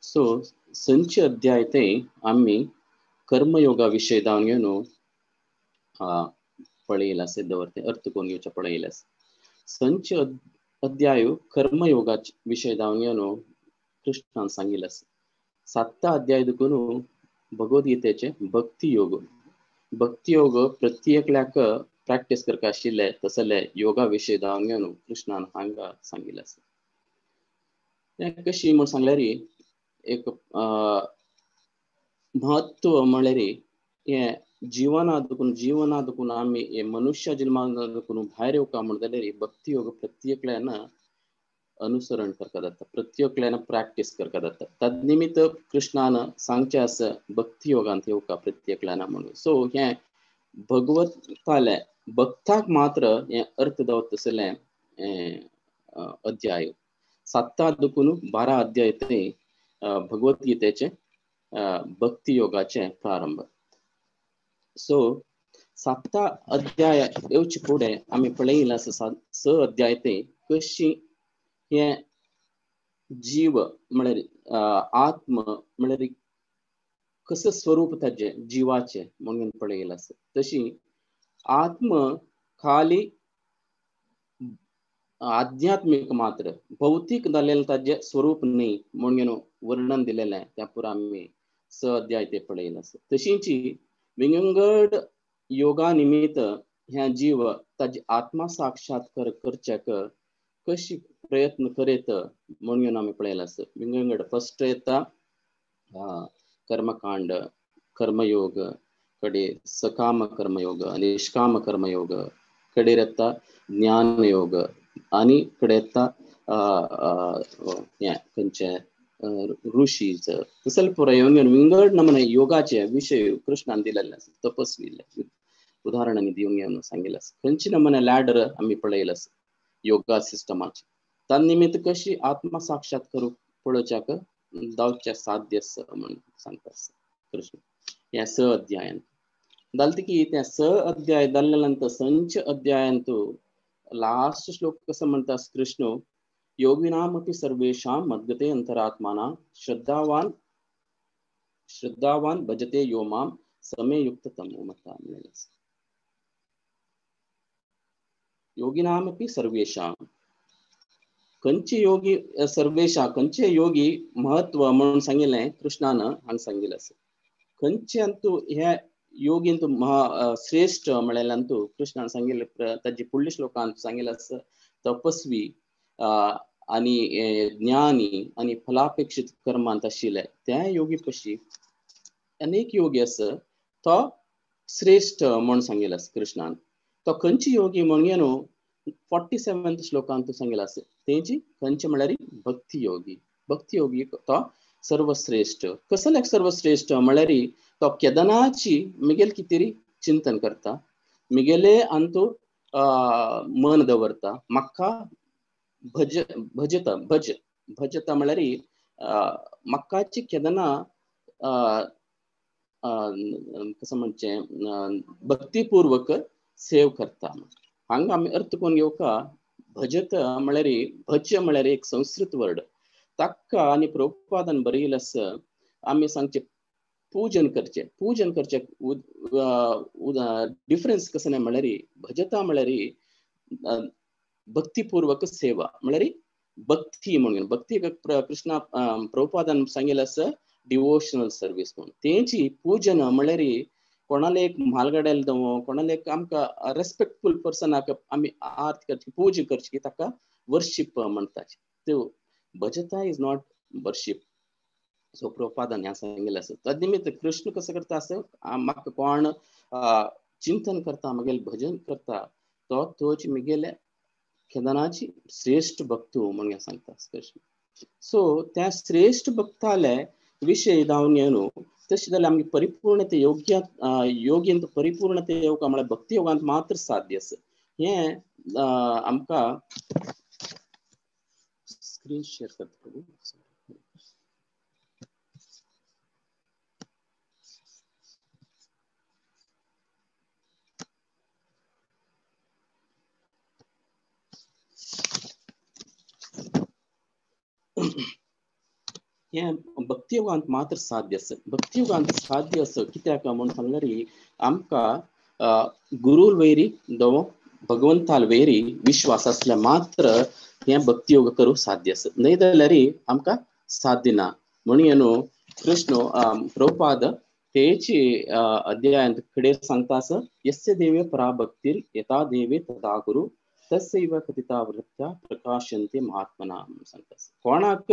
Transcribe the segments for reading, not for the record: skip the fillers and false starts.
So संच अध्याय ते आमी कर्मयोगा विशय जावन घेवन पळयला आसा दवरते अर्थ करून घेवचे पळयले आसा. संच अध्याय कर्मयोगा विशय जावन घेवन कृष्णान सांगिल्लें आसा. सातव्या अध्याय देखून भगवद्गीतेचे भक्ती योग, भक्ती योग प्रत्येकल्याक प्रॅक्टीस करपा आशिल्ले तसले योगा विशय जावन घेवन कृष्णान हांगा सांगिल्लें आसा. तें कशी म्हूण सांगल्यार एक म्हत्व म्हळ्यार हें जिवना देखून, जिवना देखून आमी हे मनुष्य जल्मा देखून भायर येवका म्हण जाल्यार भक्ती योग प्रत्येकल्यान अनुसरण करपा जाता, प्रत्येकल्यान प्रॅक्टीस करपा जाता. तद निमित्त कृष्णान सांगचें आसा भक्ती योगांत येवका प्रत्येकल्यान म्हणून. सो हें भगवताले भक्ताक मात्र हें अर्थ दावत तसलें अध्याय. 7 देखून 12 अध्याय ते भगवद्गीतेचे भक्ती योगाचे प्रारंभ. सो 7 अध्याय येवचे फुडें आमी पळयलां आसा 6 अध्याय ते कशी हें जीव म्हळ्यार आत्म म्हळ्यार कसं स्वरूप ताजें जिवाचें म्हणून पळयलां आसा. तशी आत्म खाली आध्यात्मिक मात्र भौतिक जालेलें ताजें स्वरूप न्ही म्हणून वर्णन दिलेलें त्या पुरा आमी 6 अध्याय ते पळयलां आसा. तशींची विंगड योगा निमित्त ह्या जीव ताजी आत्मा साक्षात्कार करच्याक कशी प्रयत्न करीत म्हणून आमी पळयलां आसा. विंगड फस्ट येता कर्मकांड, कर्मयोग, कडे सकाम कर्मयोग, निष्काम कर्मयोग, कडेर येता ज्ञानयोग आनी कडे येता हें खंयचें ऋषीच तसले पुराय विंगड नमूने योगाचे विशय कृष्णान दिलेले आसा. तपस्वी उदाहरणांनी दिवन घेवन सांगिल्लें आसा. खंयचे नमुने लॅडर आमी पळयलें आसा योगा सिस्टमाचे. त्या निमित्त कशी आत्मा साक्षात करूंक पळोवच्याक दावचें साध्य आसा म्हूण सांगता कृष्ण ह्या 6 अध्यायान. जालें की त्या 6 अध्याय जाल्ल्या नंतर संच अध्यायांत लास्ट श्लोक कसो म्हणटा कृष्ण, योगिनामपि सर्वेषां मद्गते अंतरात्माना श्रद्धावान श्रद्धावान भजते यो मां समे युक्त तमो मता म्हणलें आसा. योगिनामपि सर्वेषां खंयचे योगी सर्वेषां खंयचे योगी महत्व म्हणून सांगिल्लें कृष्णान हांगा सांगिल्लें आसा. खंयचे अंतू ह्या योगींतू महा श्रेष्ठ म्हणलें अंतू कृष्णान सांगिल्लें ताजे फुडल्या श्लोकांत सांगिल्लें आसा. तपस्वी आनी ज्ञानी आनी फलापेक्षित कर्मांत आशिल्ले त्या योगी पशी अनेक योगी आसा तो श्रेष्ठ म्हूण सांगिल्लें आसा कृष्णान. तो खंयचे योगी म्हणून न्हू 47 श्लोकांत सांगिल्लें आसा. तेजी खंयचे म्हळ्यार भक्ती योगी. भक्ती योगी तो सर्वश्रेष्ठ. कसले सर्वश्रेष्ठ म्हळ्यार तो केदनाची मिगेल कितें चिंतन करता, मिगेले अंतू मन दवरता, म्हाका भज भजता भज भजता म्हळ्यार म्हाकाची केदना कसं म्हणचें भक्तीपूर्वक सेव करता. हांगा आमी अर्थ करून घेवका भजत म्हळ्यार भज म्हळ्यार एक संस्कृत वर्ड ताका आनी प्रभुपादान बरयलें आसा. आमी सांगचें पूजन करचें, पूजन करचें डिफरन्स कसं न्हय म्हळ्यार भजता म्हळ्यार भक्तीपूर्वक सेवा म्हळ्यार भक्ती म्हणून. भक्ती कृष्णा प्रभुपादान सांगिल्लें आसा डिवोशनल सर्वीस म्हणून. तेंची पूजन म्हळ्यार कोणाले एक म्हालगड्याल जावं कोणाले एक आमकां रेस्पेक्टफूल पर्सनाक आमी आर्त करची पूजा करची ताका वर्शीप म्हणटात. त्यो भजता is not worship. सो प्रभुपादान ह्या सांगिल्लें आसा. तद निमित्त कृष्ण कसो करता आसा म्हाका कोण चिंतन करता म्हगेलें भजन करता तो तोच म्हगेले केदनाची श्रेष्ठ भक्त म्हणून सांगता कृष्ण. सो त्या श्रेष्ठ भक्ताले विशय जावन न्हू तशें जाल्यार आमगे परिपूर्णते योग्य योगींत परिपूर्णते येवका म्हळ्यार भक्ती योगांत मात्र साध्य आसा. हें आमकां स्क्रीन शेअर करता प्रभू. हें भक्तियोगांत मात्र साध्य आसा. भक्तियोगांत साध्य आसा कित्याक म्हूण सांगल्यार आमकां गुरू वैरी दवो भगवंताल वैरी विश्वास आसल्यार मात्र हें भक्तियोग करूंक साध्य आसा, न्हय जाल्यार आमकां साध्य ना. म्हणून न्हू कृष्ण प्रभुपाद तेची अध्यायांत खडेर सांगता आसा, यस्य देवे पराभक्तिर यथा देवे तदा गुरु तस्यैव कथिता वृत्त्या प्रकाशन्ते महात्मना म्हणून सांगता आसा. कोणाक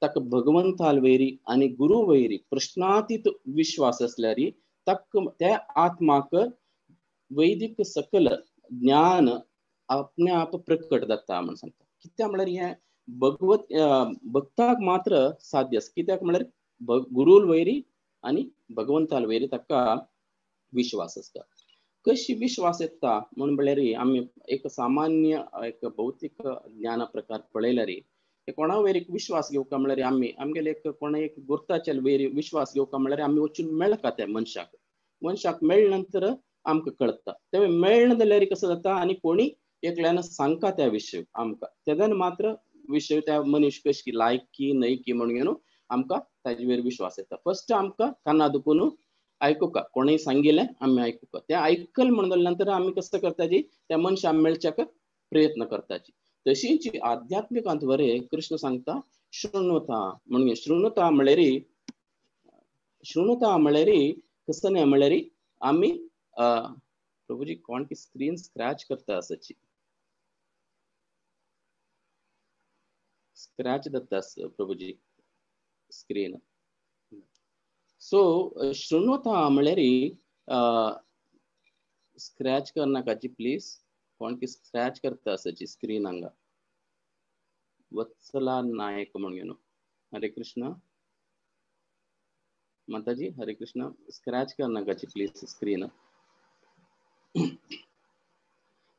ताका भगवंताल वैरी आनी गुरु वैरी प्रश्नातीत विश्वास आसल्यार ताका त्या आत्माक वैदिक सकल ज्ञान आपणे आप प्रकट जाता म्हूण सांगता. कित्याक म्हळ्यार हें भगवत भक्ताक मात्र साध्य आसा. कित्याक म्हळ्यार गुरूल वैरी आनी भगवंताल वैरी ताका विश्वास आसता. कशी विश्वास येता म्हूण म्हळ्यार आमी एक सामान्य एक भौतीक ज्ञाना प्रकार पळयल्यार कोणा वयर एक विश्वास घेवका म्हळ्यार आमी आमगेले एक कोणा एक गुर्ताच्या वयर विश्वास घेवका म्हळ्यार आमी वचून मेळका त्या मनशाक, मनशाक मेळ्ळे नंतर आमकां कळटा. तें मेळना जाल्यार कसो जाता आनी कोणी एकल्यान सांगता त्या विशय आमकां, तेन्ना मात्र विशय त्या मनीस कशी लायकी न्हय म्हणून न्हू आमकां ताजे वयर विश्वास येता. फर्स्ट आमकां काना दुखून आयकुका, कोणूय सांगिल्लें आमी आयकुका, तें आयकल म्हणून जाल्या नंतर आमी कसो करताची त्या मनशाक मेळच्याक प्रयत्न करताची. तशीच आध्यात्मिकांत वरे कृष्ण सांगता शृणुता म्हणून. शृणुता म्हळ्यार, शृणुता म्हळ्यार कसं न्हय म्हळ्यार आमी प्रभुजी कोण की स्क्रीन स्क्रॅच करता आसाची, स्क्रॅच जाता प्रभुजी स्क्रीन. सो शृणुता म्हळ्यार स्क्रॅच करनाकाची प्लीज, कोण की स्क्रॅच करता आसाची स्क्रीन हांगा. वत्सला नायक म्हणून न्हू, हरे कृष्ण माताजी, हरे कृष्ण, स्क्रॅच करनाकाची प्लीज स्क्रीन.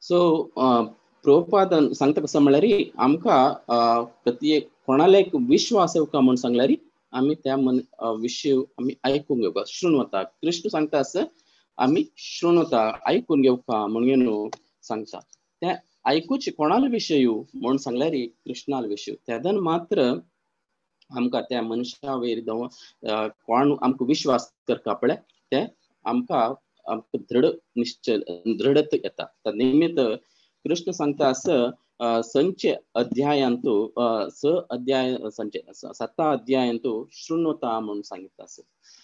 सो प्रभुपादान सांगता कसं म्हळ्यार आमकां प्रत्येक कोणाला एक विश्वास येवका म्हूण सांगल्यार आमी त्या मन विशय आमी आयकूंक घेवका. शृणवता कृष्ण सांगता आसा आमी शृणवता आयकून घेवका म्हणून न्हू सांगता. त्या आयकुचे कोणाल विशय म्हूण सांगल्यार कृष्णाल विशय, तेदन मात्र आमकां त्या मनशा वयर कोण आमकां विश्वास करता पळय ते आमकां आमकां दृढ निश्चय दृढत येता. त्या निमित्त कृष्ण सांगता असं संचे अध्यायांतु स अध्याय संचे सत्ता अध्यायांतु शृणुता म्हणून सांगितलं असं.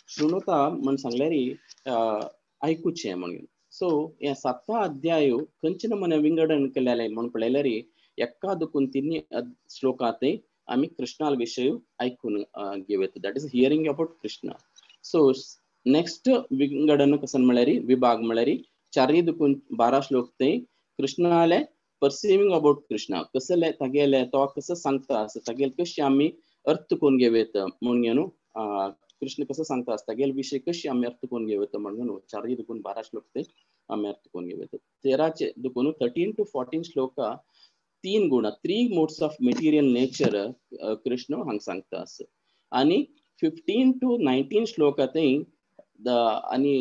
शृणुता म्हणून सांगल्यार आयकुचें म्हणून. सो ह्या साता अध्याय खंयचे नमुने विंगडण केलेले म्हणून पळयल्यार एका दुखून तिन्ही श्लोकांत आमी कृष्णाल विशय आयकून घेवं, that is hearing about Krishna. So next विंगडन कसं म्हळ्यार विभाग म्हळ्यार चारय दुखून 12 श्लोक ते कृष्णाले परसिव्हिंग अबाउट कृष्णा कसले तागेले तो कसं सांगता आसा तागेले कशी आमी अर्थ करून घेवं म्हणून न्हू कृष्ण कसं सांगता आसता तागेले विशय कशी आमी अर्थ करून घेवं म्हणून न्हू चारय दुखून 12 श्लोक ते आमी अर्थ करून घेवं. 13 दुखून 13 to 14 श्लोक तीन गुण 3 modes of material nature Krishna हांगा सांगता आसा. आनी 15 to 19 श्लोक थंय the आनी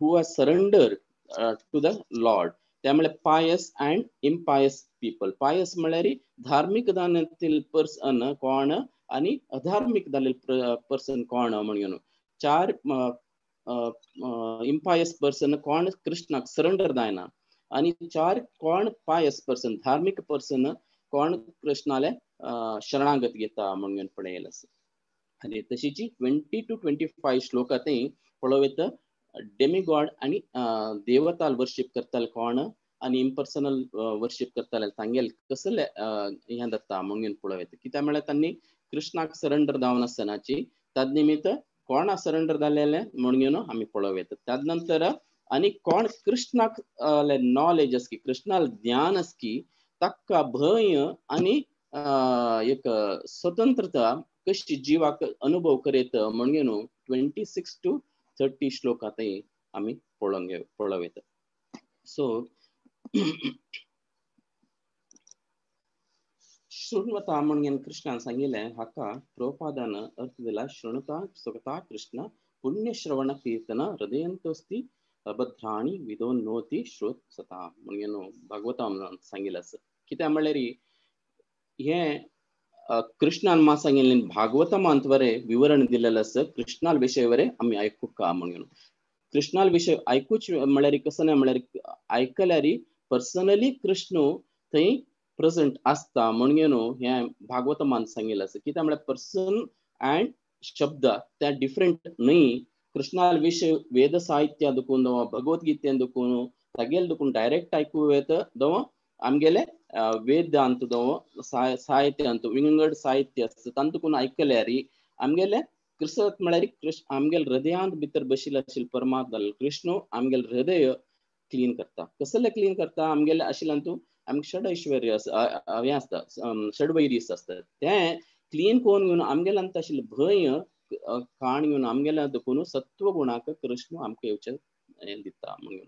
who are surrender to the lord, त्यामुळे pious and impious people. Pious म्हळ्यार धार्मिक दानातील पर्सन कोण आनी अधार्मिक जाल्ले पर्सन कोण म्हणून. 4 इम्पायस पर्सन कोण कृष्णाक सरेंडर जायना आनी 4 कोण पायस पर्सन धार्मिक पर्सन कोण कृष्णाले शरणागत घेता म्हणून पळयलें आसा. आनी तशीच 20 to 25 श्लोक थंय पळोवं येता डेमिगॉड आनी देवताल वर्शिप करताले कोण आनी इम्पर्सनल वर्शिप करताले तांगेले कसले हें जाता म्हणून पळोवं येता. कित्याक म्हळ्यार तांणी कृष्णाक सरेंडर जावन आसनाची तद निमित्त कोणा सरेंडर जालेलें म्हणून आमी पळोवं येता. तद नंतर आनी कोण कृष्णाक नॉलेज आसकी कृष्णाल ज्ञान आसकी ताका भंय आनी एक स्वतंत्रता कशी जिवाक अनुभव करीत म्हणून 26 to 30 श्लोकांत आमी पळोवं येता. सो शृण्वता म्हणून कृष्णान सांगिल्लें हाका प्रभुपादान अर्थ दिला शृणुता स्वता कृष्ण पुण्यश्रवण कीर्तन हृदयंतोस्ति अभद्राणी विदोन्नोति श्रोत सता म्हणून भागवता सांगिल्लें आसा. कित्याक म्हळ्यार हें कृष्णान मा सांगिल्लें भागवतमांत वरे विवरण दिलेलें आसा कृष्णाल विशय वरे आमी आयकुका म्हणून. कृष्णाल विशय आयकूच म्हळ्यार कसो ना म्हळ्यार आयकल्यार पर्सनली कृष्ण थंय प्रेजंट आसता म्हणून न्हू हें भागवतमान सांगिल्लें आसा. कित्याक म्हळ्यार पर्सन अँड शब्द त्या डिफरंट न्हय. कृष्णाल विशय वेद साहित्य दुखून भगवद्गीतेन दुखून तागेले दुखून डायरेक्ट आयकूं येता दव आमगेले वेदांत दव साहित्यांत विंगड साहित्य आसता तांतून आयकल्यार आमगेले कृष्ण म्हळ्यार कृष्ण आमगेले हृदयांत भितर बशिल्लो आशिल्लो परमात्मा कृष्ण आमगेले हृदय क्लीन करता. कसले क्लीन करता आमगेले आशिल्ल्यान आमकां षड ऐश्वर्य हें आसता षडवैरी आसता तें क्लीन करून घेवन आमगेले अंत आशिल्लें भंय काण घेवन आमगेले देखून सत्व गुणाक कृष्ण आमकां येवचें दिता म्हणून.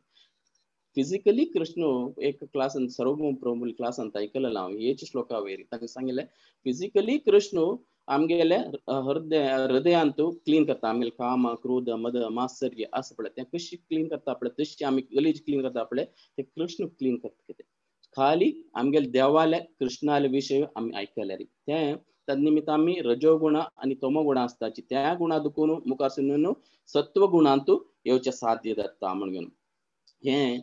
फिजिकली कृष्ण एक क्लासान सर्वभौम प्रभु क्लासान आयकलें हांव हेच श्लोका वयर तांकां सांगिल्लें फिजिकली कृष्ण आमगेले हृदय हृदयांत क्लीन करता. आमगेले काम क्रोध मद मात्सर्य आसा पळय तें कशी क्लीन करता पळय तशी आमी गलीज क्लीन करता पळय तें कृष्ण क्लीन करता. कितें खाली आमगेले देवाले कृष्णाले विशय आमी आयकल्यार तें तद निमित्त आमी रजोगुण आनी तमोगुण आसताची त्या गुणा दुखून मुखार न्हू सत्व गुणांतू येवचें साध्य जाता म्हणून. हें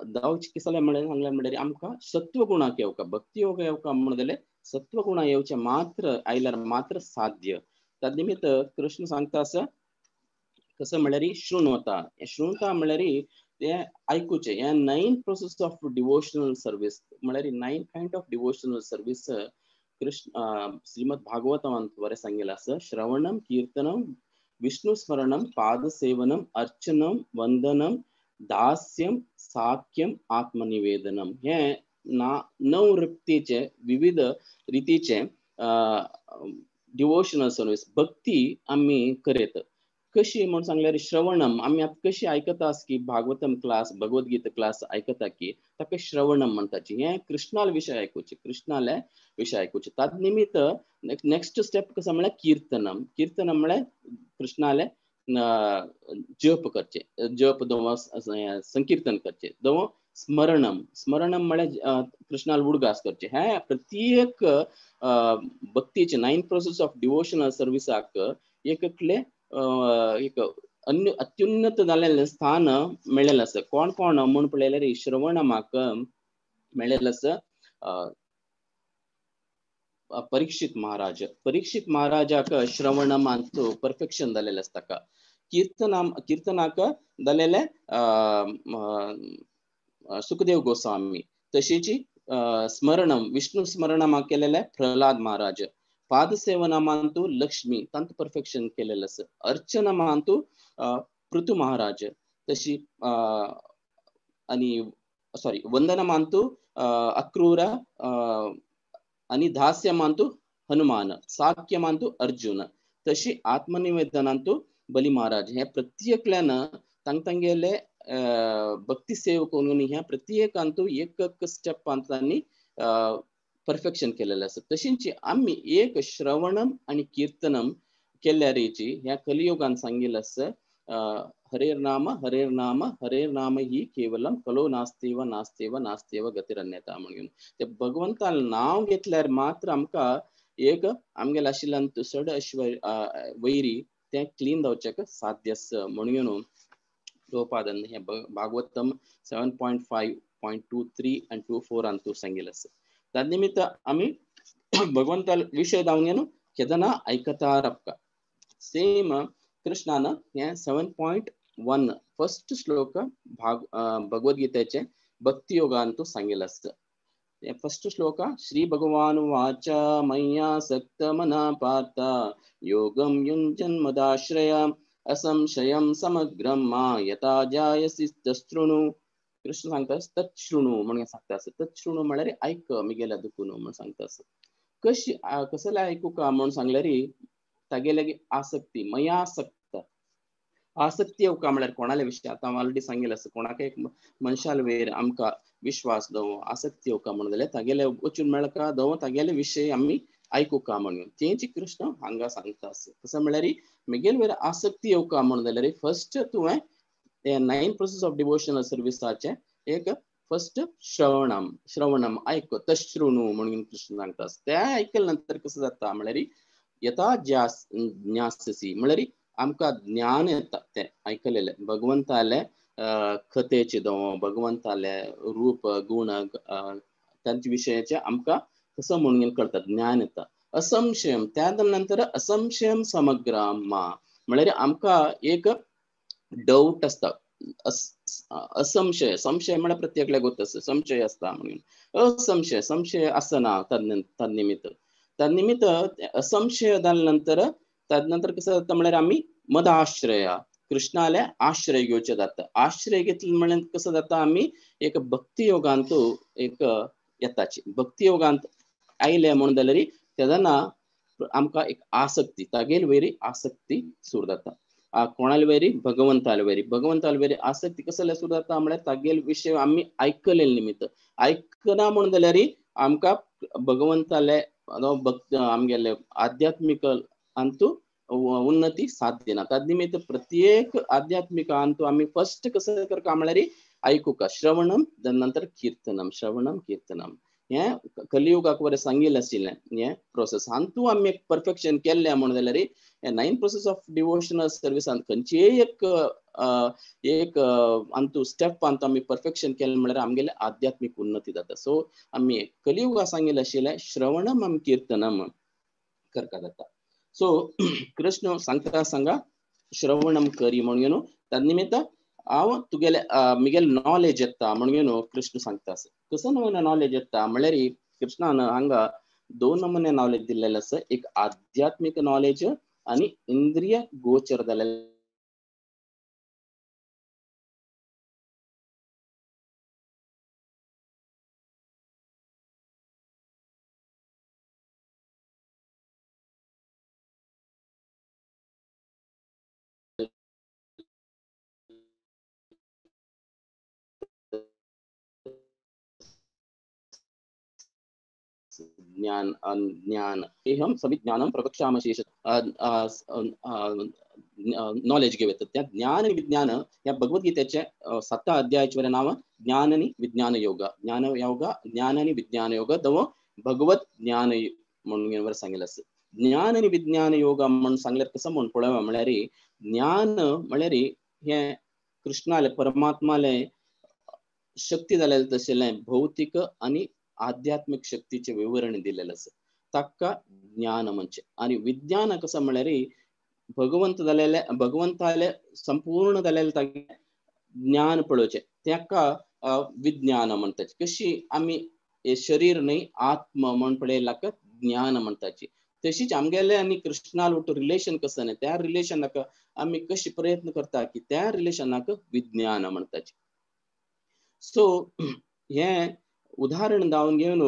दावचे किसले म्हळ्यार सांगलें म्हणल्यार आमकां सत्व गुणाक येवका भक्ती योग येवका म्हणून जाल्यार सत्व गुणा येवचें मात्र आयल्यार मात्र साध्य. तद निमित्त कृष्ण सांगता आसा कसं म्हळ्यार शृणवता शृणवता म्हळ्यार तें आयकुचें. हें 9 प्रोसेस ऑफ डिवोशनल सर्वीस म्हळ्यार 9 kind of devotional service Krishna श्रीमद भागवतांत बरें सांगिल्लें आसा. श्रवणम कीर्तनम विष्णु स्मरणम पादसेवनम अर्चनम वंदनम दास्यम साख्यम आत्मनिवेदनम हे 9 वृत्तीचे विविध रितीचे डिवोशनल सर्वीस भक्ती आमी करयत. कशी म्हूण सांगल्यार श्रवणम आमी आतां कशी आयकता आस की भागवतम क्लास भगवद्गीता क्लास आयकता की ताका श्रवणम म्हणटाची. हें कृष्णाल विशय आयकुचें कृष्णाले विशय आयकुचें. तद निमित्त नेक्स्ट स्टेप कसो म्हळ्यार कीर्तनम. कीर्तनम म्हळ्यार कृष्णाले जप करचें जप दव संकीर्तन करचें दव स्मरणम. स्मरणम म्हळ्यार कृष्णाल उडगास करचें. हें प्रत्येक भक्तीचे 9 प्रोसेस ऑफ डिवोशनल सर्विसाक एकले एक अन्य अत्युन्नत जालेलें स्थान मेळ्ळेलें आसा. कोण कोण म्हूण पळयल्यार श्रवणमाक मेळ्ळेलें आसा परीक्षित महाराज. परीक्षित महाराजाक श्रवणमांत परफेक्शन जालेलें आसा ताका. कीर्तनाक जालेलें सुखदेव गोस्वामी. तशीच स्मरणम विष्णु स्मरणमाक केलेलें प्रल्हाद महाराज. पादसेवनामांतू लक्ष्मी तांतू परफेक्शन केलेलें आसा. अर्चनामांतू पृथु महाराज. तशी आनी सॉरी वंदनामांतू अक्रूर आनी दास्यमांतू हनुमान साख्यमांतू अर्जुन. तशी आत्मनिवेदनांतू बली महाराज. हे प्रत्येकल्यान तांग तांगेले भक्ती सेव करून ह्या प्रत्येकांतू एक एक स्टेप तांणी परफेक्शन केलेलें आसा. तशींच आमी एक श्रवणम आनी कीर्तनम केल्यारीची ह्या कलियुगान सांगिल्लें आसा हरेर नाम हरेर नाम हरेर नाम ही केवलम कलो नास्तेव नास्तेव नास्तेव गतिरन्यता म्हणून. ते भगवंतान नांव घेतल्यार मात्र आमकां एक आमगेले आशिल्ल्यान चड वैरी तें क्लीन जावचें साध्य आसा म्हणून प्रभुपादान हें भागवतम 7.5.23 आनी 24 अंतू सांगिल्लें आसा. तद निमित्त आमी भगवंता विशय जावन न्हू केदना आयकता रावका. सेम कृष्णान हें 7.1 फर्स्ट श्लोक भगवद्गीतेचें भक्ती योगांतू सांगिल्लें आसा. फर्स्ट श्लोक श्री भगवान वाच मय्या सक्त मना पार्थ योगम युञ्जन् मदाश्रय असंशयं समग्रं मा यथा जायसि तच्छृणु. कृष्ण सांगता तच्छृणु म्हणून सांगता आसा. तच्छृणु म्हळ्यार आयक मिगेल्या दुखून म्हणून सांगता आसा. कशी कसले आयकुका म्हणून सांगल्यार तागेले आसक्ती मया सक्त आसक्ती येवका म्हळ्यार कोणाले विशय आतां हांव ऑलरेडी सांगिल्लें आसा. कोणाक एक मनशाल वयर आमकां विश्वास दव आसक्ती येवका म्हणून जाल्यार तागेले वचून मेळका दव तागेले विशय आमी आयकुका म्हणून तेंच कृष्ण हांगा सांगता आसा. कसो म्हळ्यार मिगेल वयर आसक्ती येवका म्हणून जाल्यार फर्स्ट तुवें 9 प्रोसेस ऑफ डिवोशनल सर्विसाचें एक फर्स्ट श्रवणम, श्रवणम आयक, तशृणु म्हणून कृष्ण सांगता. ते आयकले नंतर कसं जाता म्हळ्यार यथा ज्ञाससी म्हळ्यार आमकां ज्ञान येता. ते आयकलेले भगवंताले कथेचे दव, भगवंताले रूप गुण तांचे विशयाचे आमकां कसं म्हणून कळटा, ज्ञान येता. असंशयम, त्या नंतर असंशयम समग्र मा म्हळ्यार आमकां एक डाउट आसता. असंशय, संशय म्हळ्यार प्रत्येकल्याक गोत आसता, संशय आसता म्हणून. असंशय, संशय आसना तन्निमित्त, तन्निमित्त असंशय जाल्या नंतर तदनंतर कसं जाता म्हळ्यार आमी मदाश्रय, कृष्णाले आश्रय घेवचे जाता. आश्रय घेतले म्हळ्यार कसं जाता आमी एक भक्ती योगांत एक येताची. भक्ती योगांत आयले म्हणून जाल्यार तेन्ना आमकां एक आसक्ती, तागेल वयरी आसक्ती सुरू जाता. कोणाले वयरी? भगवंताले वयरी. भगवंताले वयरी आसक्ती कसले सुरू जाता म्हळ्यार तागेल विशय आमी आयकले निमित्त. आयकना म्हणून जाल्यार आमकां भगवंताले भक्त आमगेले आध्यात्मीक अंतू उन्नती साध्य ना. तद निमित्त प्रत्येक आध्यात्मिक अंतू आमी फर्स्ट कसं करता म्हळ्यार आयकुका, श्रवणम नंतर कीर्तनम, श्रवणम कीर्तनम. हें कलियुगाक बरें सांगिल्लें आशिल्लें हें प्रोसेस. हातूंत आमी एक परफेक्शन केल्लें म्हणून जाल्यार हे 9 प्रोसेस ऑफ डिवोशनल सर्विसान खंयचेय एक एक अंतू स्टेप अंतू आमी परफेक्शन केलें म्हळ्यार आमगेले आध्यात्मीक उन्नती जाता. सो आमी कलियुगा सांगिल्लें आशिल्लें श्रवणम आमी कीर्तनम करका जाता. सो कृष्ण सांगता सांगा श्रवणम करी म्हणून न्हू, तद निमित्त हांव तुगेले मिगेले नॉलेज येता म्हणून न्हू कृष्ण सांगता. कसो नमूने नॉलेज येता म्हळ्यार कृष्णान हांगा दोन नमुने नॉलेज दिल्लेले आसा, एक आध्यात्मीक नॉलेज आनी इंद्रिय गोचर जाल्ले. ज्ञान ज्ञान एहम सविज्ञानम प्रवक्ष्यामशेष नॉलेज घेवं. त्या ज्ञान आणि विज्ञान ह्या भगवद्गीतेचे 7 अध्यायाचे नाव ज्ञान आणि विज्ञान योग, ज्ञान योग, ज्ञान आणि विज्ञान योग दव भगवत ज्ञान म्हणून वर सांगितलं आसा. ज्ञान आणि विज्ञान योग म्हणून सांगल्यार कसं म्हणून पळोवया म्हळ्यार ज्ञान म्हळ्यार हे कृष्णाले परमात्माले शक्ती जालेले तशें भौतिक आणि आध्यात्मिक शक्तीचे विवरण दिलेलं आसा, ताका ज्ञान म्हणजे. आणि विज्ञान कसं म्हळ्यार भगवंत जालेले भगवंताले संपूर्ण जालेले तागे ज्ञान पळोवचें ताका विज्ञान म्हणटात. कशी आमी शरीर न्हय आत्म म्हण पळयला ज्ञान म्हणटाची, तशीच आमगेले आनी कृष्णाल वटू रिलेशन कसं न्हय त्या रिलेशनाक आमी कशी प्रयत्न करता की त्या रिलेशनाक विज्ञान म्हणटाची. सो हें उदाहरण दावन घेवन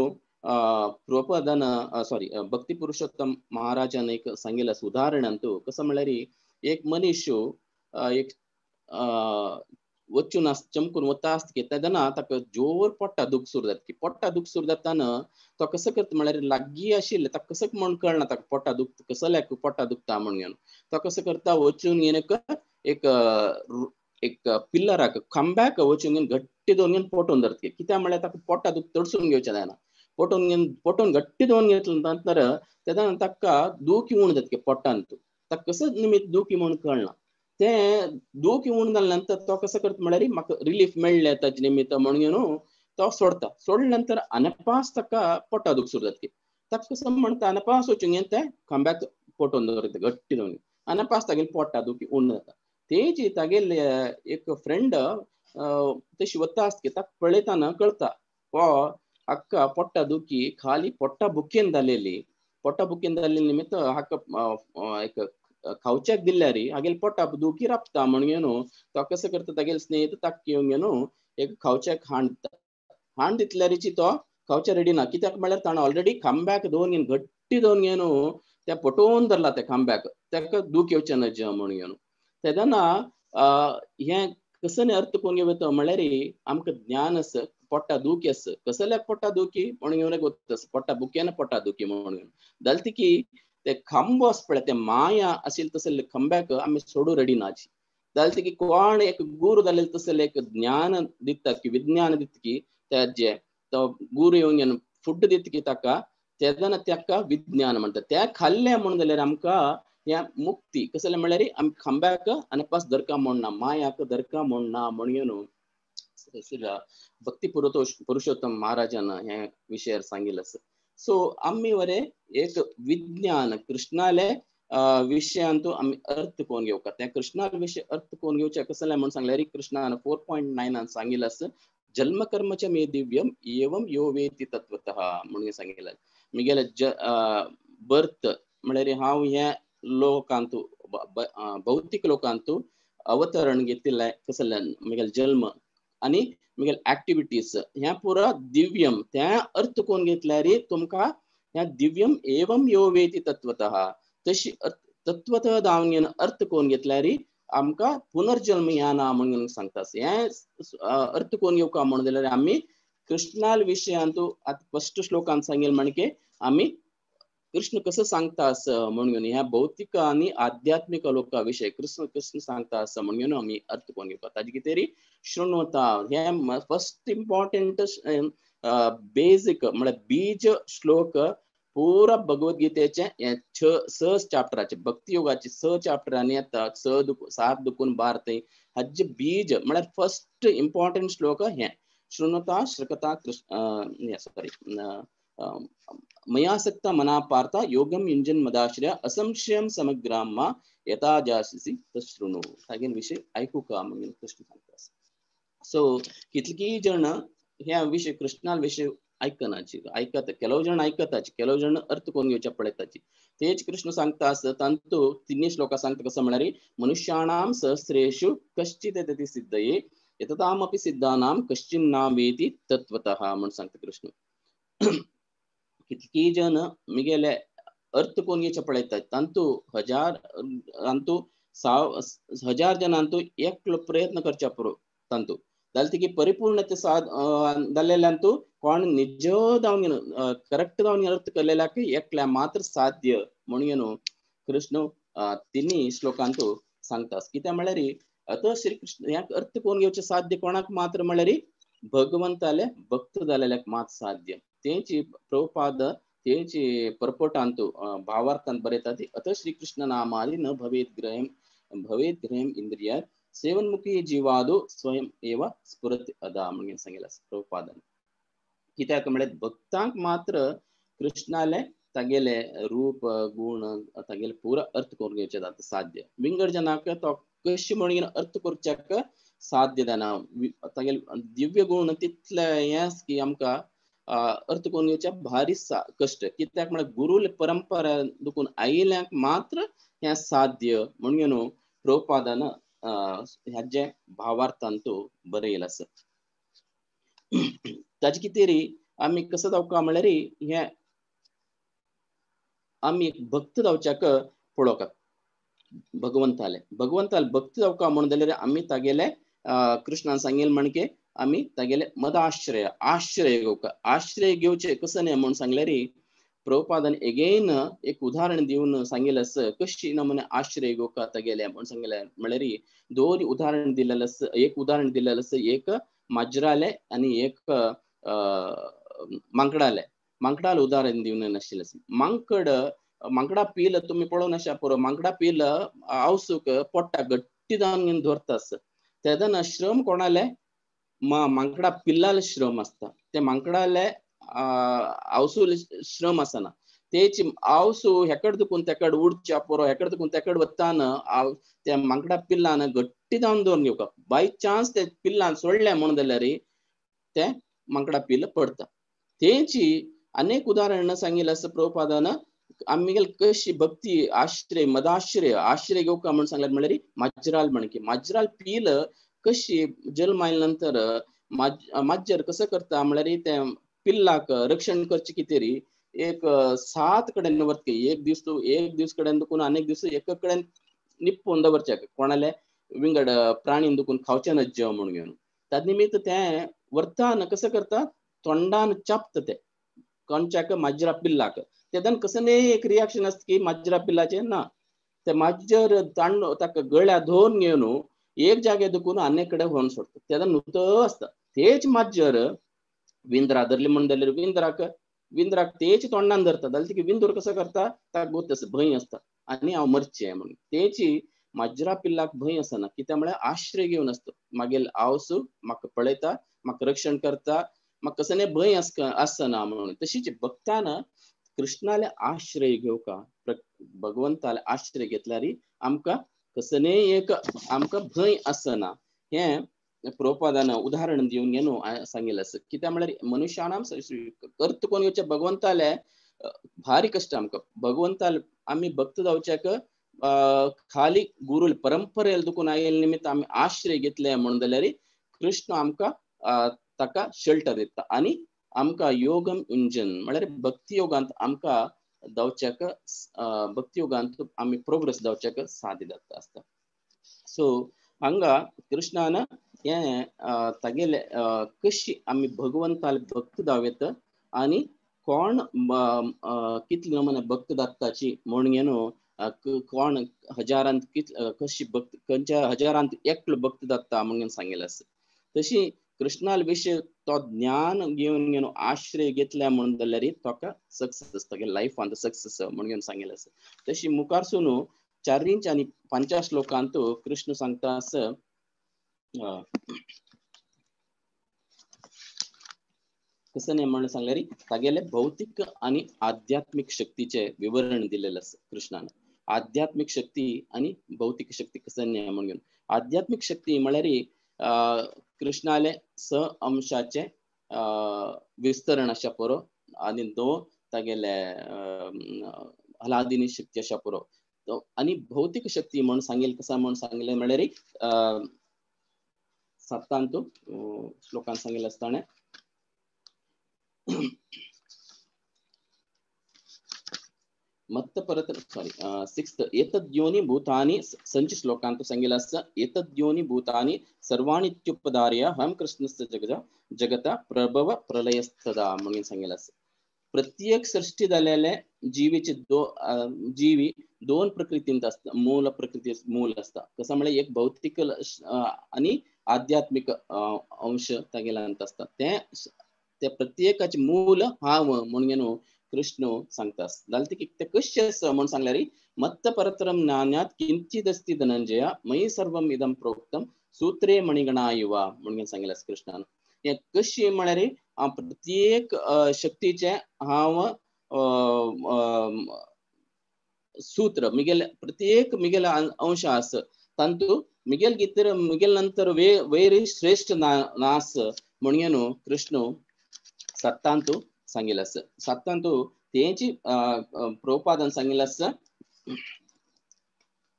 प्रभुपादान सॉरी भक्ती पुरुषोत्तम महाराजान एक सांगिल्लें उदाहरण अंतू कसं म्हळ्यार एक मनीस एक वचून चमकून वता आसता की तेन्ना ताका जोर पोटा दुख सुरू जाता की पोटा दुख सुरू जाता तो कसं करता म्हळ्यार लागीं आशिल्लें ताका कसं म्हण कळना ताका पोटा दुख कसल्याक पोटा दुखता म्हण घेवन तो कसं करता वचून घेवन एक एक पिल्लराक खांब्याक वचून घेवन घट्टी दवरून घेवन पोटोवन धरता. कित्याक म्हळ्यार ताका पोटा दुख तडसून घेवचें जायना. पोटोवन घेवन पोटोवन घट्टी दवरून घेतले नंतर तेन्ना ताका दुखी उण जाता पोटांत, ताका कसं निमित्त दुखी म्हूण कळना. तें दुखी उण जाल्या नंतर तो कसो करता म्हळ्यार म्हाका रिलीफ मेळ्ळें ताजे निमित्त म्हणून घेवन तो सोडता. सोडल्या नंतर अनपास ताका पोटा दुख सुरू जाता. ताका कसं म्हणटा अनपास वचून घेवन तें खांब्याक पोटोवन दवरता घट्टी दवरून, अनपास तागेले पोटा दुखी उण जाता. तेजी तागेले एक फ्रेंड तशी वता आसता ताका पळयतना कळता हो हाका पोटा दुखी खाली पोटा बुकेन जालेली, पोटा बुकेन जाल्ले निमित्त हाका एक खावच्याक दिल्यार हागेले पोटा दुखी राबता म्हणून घेवन तो कसो करता तागेले स्नेहित ताका घेवन घेवन एक खावच्याक हाण दिता. हाण दितल्यारीची तो खावच्या रेडी ना, कित्याक म्हळ्यार ताणें ऑलरेडी खांब्याक दवरून घेवन घट्टी दवरून घेवन त्या पटोवन धरला त्या खांब्याक, ताका दूख येवचें नज म्हणून घेवन. तेन्ना हें कसो अर्थ कोण घेवं म्हळ्यार आमकां ज्ञान आसा पोटा दुखी आसा, कसल्याक पोटा दुखी म्हणून घेवन गोत पोटा बुकेन पोटा दुखी म्हणून घेवन जालें की ते खांबो आसा पळय ते माया आशिल्ले तसले खांब्याक आमी सोडू रेडी नाची. जालें की कोण एक गुरू जालेले तसले एक ज्ञान दिता की विज्ञान दिता की तेजे तो गुरू येवन फुड दितकी ताका तेदना ताका विज्ञान म्हणटा. त्या खाल्लें म्हणून जाल्यार आमकां ह्या मुक्ती कसलें म्हणल्यार आमी खांब्याक आनी पास धरका म्हणना, मायाक धरका म्हणना म्हणून भक्ती पुरुषोत्तम महाराजान हे विशयार सांगिल्लें आसा. सो आमी वरे एक विज्ञान कृष्णाले विशयांतू आमी अर्थ कोण घेवका. त्या कृष्णाले विशय अर्थ कोण घेवचे कसलें म्हणून सांगल्यार कृष्णान 4.9 सांगिल्लें आसा, जन्म कर्मच मे दिव्यम एवं यो वेति तत्वतः म्हणून सांगिल्लें. मिगेले बर्थ म्हळ्यार हांव ह्या लोकांतू भौतिक लोकांतू अवतरण घेतिल्लें कसलें मिगेले जल्म आनी मिगेले ऍक्टिविटीज ह्या पुरा दिव्यम त्या अर्थ कोण घेतल्यार तुमकां ह्या दिव्यम एवं यो वेति तत्वतः तशी तत्वतः दावन अर्थ कोण घेतल्यार आमकां पुनर्जन्म ह्या ना म्हणून सांगता. हें अर्थ कोण घेवका म्हणून जाल्यार आमी कृष्णाल विशयांतू आतां फस्ट श्लोकान सांगेल म्हणके आमी कृष्ण कसो सांगता आसा म्हणून ह्या भौतिक आनी आध्यात्मिक लोका विशय कृष्ण कृष्ण सांगता आसा म्हणून आमी अर्थ कोण घेवपा. ताजे कितें शृण्वता हे फस्ट इम्पॉर्टंट बेजीक म्हळ्यार बीज श्लोक पुरा भगवद्गीतेचे हे 6 चॅप्टराचे भक्ती योगाचे 6 चॅप्टरांनी येता, 6 दुकून 12 थंय हाजे बीज म्हळ्यार फस्ट इम्पॉर्टंट श्लोक हे शृण्वता श्रकता कृष्ण सॉरी मयासक्त मना पार्थ योगम युंजन मदाश्रय असंशयम समग्राम मा यथा जासिसी तशृणु. तागेन विशय आयकुका म्हणून कृष्ण सांगता. सो कितली जण ह्या विशय कृष्णाल विशय आयकनाची आयकता, ಕೆಲವು जण आयकताची, ಕೆಲವು जण अर्थ कोण घेवच्या पळयताची. तेच कृष्ण सांगता आसा तांतू तिन्ही श्लोका सांगता कसं म्हळ्यार मनुष्याणाम सहस्रेषु कश्चित् एतति सिद्धये यततामपि सिद्धानाम कश्चिन्ना वेति तत्वतः म्हणून सांगता कृष्ण. कितकी जण मिगेले अर्थ कोण घेवचे पळयतात तांतू हजार तांतू 1000 जणांतू एकलो प्रयत्न करच्या पुरो तांतू जाल्यार तिकी परिपूर्णते साध जाल्लेल्यांतू कोण निज जावन करेक्ट जावन अर्थ केलेल्याक एकल्या मात्र साध्य म्हणून कृष्ण तिन्ही श्लोकांतू सांगता. कित्याक म्हळ्यार आतां श्री कृष्ण ह्या अर्थ कोण घेवचे साध्य कोणाक मात्र म्हळ्यार भगवंताले भक्त जालेल्याक मात्र साध्य. तेंची प्रभुपाद तेंची परपोटांतू भावार्थांत बरयता ती अत श्रीकृष्ण नामादि न भवेत ग्रहम भवेत ग्रहम इंद्रियात सेवन्मुखी जीवादो स्वयं एव स्फुरति अदा म्हणून सांगिल्लें आसा प्रभुपादान. कित्याक म्हळ्यार भक्तांक मात्र कृष्णाले तागेले रूप गुण तागेले पुरा अर्थ करून घेवचे जाता साध्य. विंगड जनाक तो कशी म्हणून अर्थ करच्याक साध्य जायना. तागेले दिव्य गुण तितले हें की आमकां अर्थ करून घेवच्या भारी कश्ट. कित्याक म्हळ्यार गुरुले परंपरा दुखून आयिल्ल्यांक मात्र हें साध्य म्हणून प्रभुपादान ह्याचे भावार्थांतू बरयलें आसा. ताजे कितें री आमी कसो जावका म्हळ्यार हें आमी भक्त जावच्याक पळोवका भगवंताले भगवंताले भक्त जावका म्हणून जाल्यार आमी तागेले कृष्णान सांगेल म्हणके आमी तागेले मदाश्रय आश्रय घेवका. आश्रय घेवचे कसो न्ही म्हणून सांगल्यार प्रभुपादान एगेन एक उदाहरण दिवन सांगिल्लें आसा कशी नमुने आश्रय घेवका तागेले म्हणून सांगलें. म्हळ्यार दोन उदाहरण दिलेलें आसा, एक उदाहरण दिलेलें आसा, एक माजराले आनी एक मांकडाले. मांकडाले उदाहरण दिवन नाशिल्लें आसा. मांकड मांकडा पील तुमी पळोवन आसा पुरो, मांकडा पील आवसूक पोट्टा गट्टी जावन धरता आसा. तेदना श्रम कोणाले मांकडा पिल्लाले श्रम आसता, ते मांकडाले आवसूले श्रम आसना. तेच आवसू हेकड दुखून तेकड उडच्या पुरो, हेकड दुखून तेकड वताना त्या मांकडा पिल्लान गट्टी जावन दवरून घेवका. बाय चान्स ते पिल्लान सोडले म्हणून जाल्यार ते मांकडा पिल्ल पडता. तेची अनेक उदाहरण सांगिल्लें आसा प्रभुपादान. आमी कशी भक्ती आश्रय मदाश्रय आश्रय घेवका म्हणून सांगल्यार म्हळ्यार माजराल म्हणकी माजराल पील कशी जल्म आयल्या नंतर माजर कसं करता म्हळ्यार ते पिल्लाक रक्षण करचे कितें री एक 7 कडेन वरतके, एक दीस तूं एक दीस कडेन दुखून अनेक दीस एक कडेन निप्पून दवरचे कोणाले विंगड प्राणी दुखून खावचे नज्ज म्हणून घेवन. ताजे निमित्त तें वर्तान कसं करता तोंडान चापता ते कोणच्याक माजरा पिल्लाक. तेदन कसं न्ही एक रिएक्शन आसता की माजरा पिल्लाचें ना, ते माजर तांडो ताका गळ्या धरून घेवन एक जागे दुखून आनी कडेन व्हरून सोडटा. तेदन नुतो आसता. तेच माजर विंद्रा धरली म्हणून जाल्यार विंद्राक विंद्राक तेची तोंडान धरता जाल्यार तिका विंदूर कसो करता ताका गोत आसा भंय आसता आनी हांव मरचें म्हणून. तेची माजरा पिल्लाक भंय आसना कित्याक म्हळ्यार आश्रय घेवन आसता मागीर आवस म्हाका पळयता म्हाका रक्षण करता म्हाका कसलें भंय आसना म्हणून. तशीच भक्तान कृष्णाले आश्रय घेवका भगवंताले आश्रय घेतल्यार आमकां कसलें एक आमकां भंय आसना. हें प्रभुपादान उदाहरण दिवन घेवन सांगिल्लें आसा. कित्याक म्हळ्यार मनुष्याणाम कर्त कोण घेवचें भगवंताले भारी कश्ट आमकां भगवंताले आमी भक्त जावच्याक खाली गुरू परंपरेल दुखून आयिल्ले निमित्त आमी आश्रय घेतले म्हणून जाल्यार कृष्ण आमकां ताका शेल्टर दिता आनी आमकां योगम इंजन म्हळ्यार भक्ती योगांत आमकां जावच्याक भक्ती योगांत आमी प्रोग्रेस जावच्याक साध्य जाता आसता. सो हांगा कृष्णान हें तागेले कशी आमी भगवंताले भक्त जावं येता आनी कोण कितले नमुने भक्त जाताची म्हणून न्हू कोण हजारांत कशी भक्त खंयच्या हजारांत एकलो भक्त जाता म्हणून सांगिल्लें आसा. तशी कृष्णाल विशय तो ज्ञान घेवन घेवन आश्रय घेतल्या म्हणून जाल्यार ताका सक्सेस तागे लायफांत सक्सेस म्हणून घेवन सांगिल्लें आसा. तशी मुखारसून 4 आनी 5 श्लोकांत कृष्ण सांगता आसा कसं नाही म्हणून सांगल्यार तागेले भौतिक आनी आध्यात्मिक शक्तीचे विवरण दिलेलें आसा कृष्णान. आध्यात्मिक शक्ती आनी भौतिक शक्ती कसं नाही म्हणून घेवन आध्यात्मिक शक्ती म्हळ्यार कृष्णाले स अंशाचे विस्तरण अशा पुरो आनी दो तागेले हलादिनी शक्ती अशा पुरो आनी भौतिक शक्ती म्हणून सांगेल कसं म्हणून सांगले म्हळ्यार 7 श्लोकान सांगिल्लें आसतना मत्त परत सॉरी 6 एतद्योनि भूतानि संच श्लोकांत सांगिल्लें आसा. एतद्योनि भूतानि सर्वाणीत्युपधार्य अहं कृष्णस्य जगत प्रभव प्रलयस्तदा म्हणून सांगिल्लें आसा. प्रत्येक सृष्टी जालेले जीवीचे जीवी दोन प्रकृतींत आसता मूल प्रकृती मूल आसता कसं म्हळ्यार एक भौतिक आनी आध्यात्मिक अंश तागेल्यांत आसता ते प्रत्येकाचे मूल हांव म्हणून न्हू कृष्ण सांगता. जाल्यार ते कशें आसा म्हणून सांगल्यार मत्त परतरम ज्ञानात किंचिदस्ति धनंजय मयि सर्वम इदं प्रोक्तम सूत्रे मणिगणा इव म्हणून सांगिल्लें आसा कृष्णान. हें कशी म्हळ्यार हांव प्रत्येक शक्तीचें हांव सूत्र मिगेल प्रत्येक मिगेल अंश आसा तांतू मिगेल गितर मिगेल नंतर वैर श्रेष्ठ नास म्हणून न्हू कृष्ण 7 सांगिल्लें आसा. 7 तेंची प्रभुपादान सांगिल्लें आसा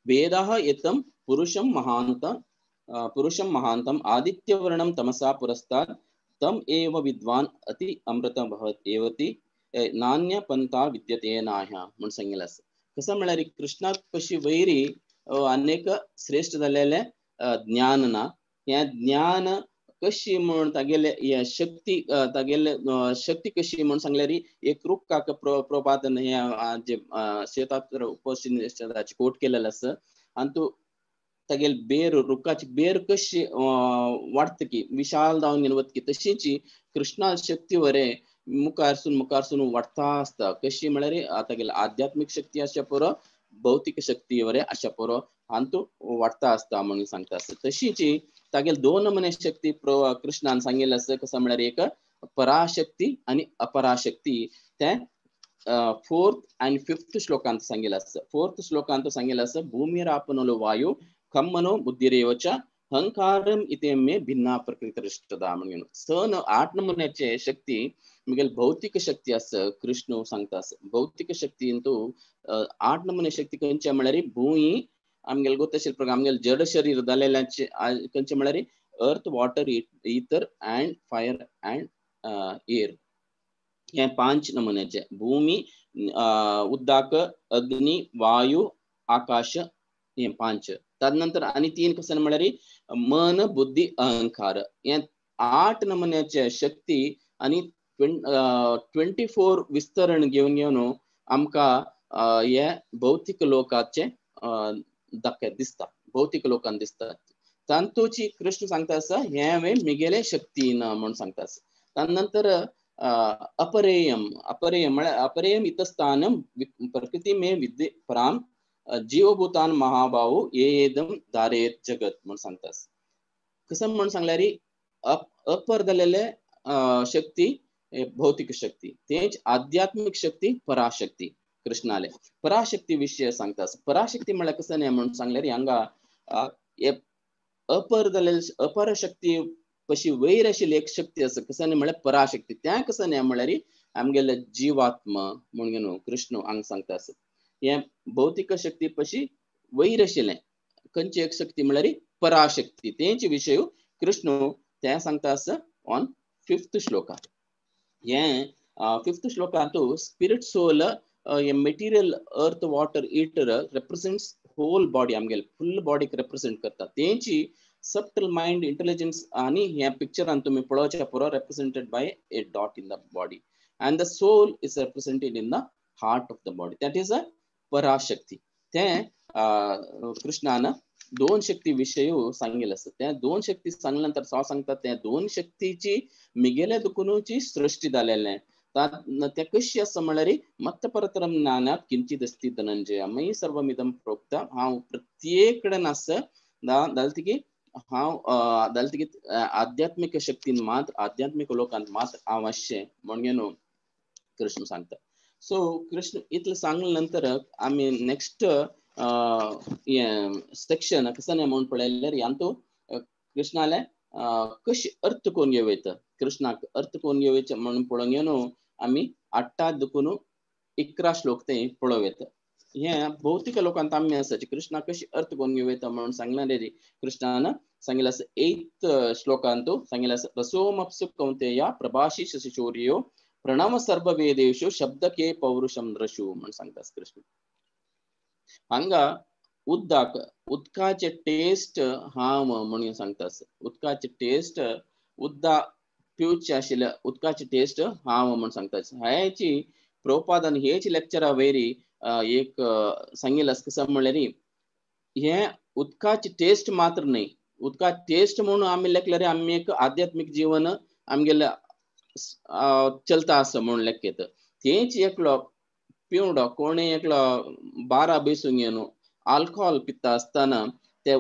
वेदः एतं पुरुषं महान्तम् आदित्यवर्णं तमसा पुरस्तात् तम एव विद्वान अति अमृत भवत एवती नान्य पंथा विद्यते नाह्या म्हणून सांगिल्लें आसा. कसं म्हळ्यार कृष्णाक कशी वैरी अनेक श्रेष्ठ जालेलें ज्ञान ना हें ज्ञान कशी म्हूण तागेले शक्ती तागेले शक्ती कशी म्हूण सांगल्यार एक रुखाक प्रपादन हें जे शेतात उपनिषदाचे कोट केलेलें आसा आनी तूं तागेले बेर रुखाची बेर कशी वाडटकी विशाल जावन वतकी तशीच कृष्णा शक्ती वरे मुखारसून मुखारसून वाडटा आसता. कशी म्हळ्यार तागेले आध्यात्मिक शक्ती आसच्या पुरो भौतिक शक्ती वरे आसच्या पुरो हांतू वाडटा आसता म्हणून सांगता आसता. तशीच तागेले दोन नमुने शक्ती कृष्णान सांगिल्लें आसा कसं म्हळ्यार एक पराशक्ती आनी अपराशक्ती तें 4th आनी 5th श्लोकांत सांगिल्लें आसा. 4th श्लोकांत सांगिल्लें आसा भूमिरापनलो वायु खम्मनो बुद्धिरेवच अहंकारम इति मे भिन्ना प्रकृतिरिष्टदा म्हणून 8 नमुन्याचे शक्ती मिगेल भौतिक शक्ती आसा कृष्ण सांगता आसा. भौतिक शक्तींतू 8 नमुने शक्ती खंयचे म्हळ्यार भूंय आमगेले गोत आशिल्ले आमगेले जड शरीर जालेल्याचे खंयचे म्हळ्यार earth water ether and fire and air हे 5 नमुन्याचे भूमी उदक अग्नी वायु आकाश हे 5. तदनंतर आनी 3 कसं म्हळ्यार मन बुद्धी अहंकार हे 8 नमुन्याचे शक्ती आनी 24 विस्तरण घेवन घेवन आमकां हे भौतिक लोकाचे दाखय दिसता भौतिक लोकांत दिसता. तांतूची कृष्ण सांगता आसा हें हांवें मिगेले शक्तीन म्हणून सांगता आसा. नंतर अपरेयम, अपरेयम म्हळ्यार अपरेयम इतस्थानम प्रकृती मे विद्ये पराम जीवभूतान महाभाऊ येदम धारेत जगत म्हण सांगता. कसं म्हण सांगल्यार अपर जालेले शक्ती भौतिक शक्ती, तेच आध्यात्मिक शक्ती पराशक्ती. कृष्णाले पराशक्ती विषय सांगता. पराशक्ती म्हळ्यार कसं न्ही म्हणून सांगल्यार हांगा अपर जालेले अपर शक्ती पशी वयर आशिल्ली एक शक्ती आसा, कसं न्ही म्हळ्यार पराशक्ती. त्या कसं न्ही म्हळ्यार आमगेले जीवात्मा म्हणून न्हू कृष्ण हांगा सांगता. हे भौतिक शक्ती पशी वयर आशिल्लें खंयची एक शक्ती म्हळ्यार पराशक्ती, तेंच विशय कृष्ण ते सांगता आसा ऑन फिफ्थ श्लोका. हे fifth श्लोकांतु spirit soul material earth water ether represents whole body, आमगेले फुल बॉडीक रिप्रेझेंट करता. तेंची सबटल माइंड इंटेलिजन्स आनी ह्या पिक्चरान तुमी पळोवच्या पुरो represented by a dot in the body and the soul is represented in the heart of the body, that is a Parashakti. तें कृष्णान दोन शक्ती विशय सांगिल्ले आसा. त्या दोन शक्ती सांगल्या नंतर हांव सांगता त्या दोन शक्तीची मिगेले दुकुनूची सृष्टी जालेलें. त्या कशी आसा म्हळ्यार मत्त परतरम ज्ञानात किंचित अस्ति धनंजय मयि सर्वमिदं प्रोक्त. हांव प्रत्येक कडेन आसा जालें की हांव जालें की आध्यात्मिक शक्तीन मात्र आध्यात्मिक लोकांत मात्र हांव आसचें म्हणून न्हू कृष्ण सांगता. सो कृष्ण इतलें सांगले नंतर आमी नेक्स्ट सेक्शन कसं न्ही म्हणून पळयल्यार ह्यांतू कृष्णाले कशी अर्थ कोण घेवयता, कृष्णाक अर्थ कोण घेवयचे म्हणून पळोवंक न्हू आमी 8 दुखून 11 श्लोक ते पळोवं येता. हे भौतिक लोकांत आमी आसा कृष्णा कशी अर्थ कोण घेवयता म्हणून सांगला रे. कृष्णान सांगिल्लें आसा 8th श्लोकांतू सांगिल्लें आसा रसोमप्सु कौंतेय प्रभाषी शशिशौर्यो प्रणव सर्ववेदेषु शब्दके पौरुषं द्रशु म्हणून सांगता कृष्ण. हांगा उदक उदकाचे टेस्ट हांव म्हणून सांगता. उदकाचे टेस्ट उदक पिवचे आशिल्ले उदकाचे टेस्ट हांव म्हणून सांगता. हेची प्रभुपादान हेच लेक्चरा वयरी एक सांगिल्लें आसा. कसं म्हणल्यार हे उदकाचे टेस्ट मात्र न्हय, उदका टेस्ट म्हणून आमी लेखल्यार आमी एक आध्यात्मीक जीवन आमगेले चलता आसा म्हणून लेखयता. तेच एकलो पिवडो कोणे एकलो बारा बेसून येवन आल्कोहोल पिता आसतना ते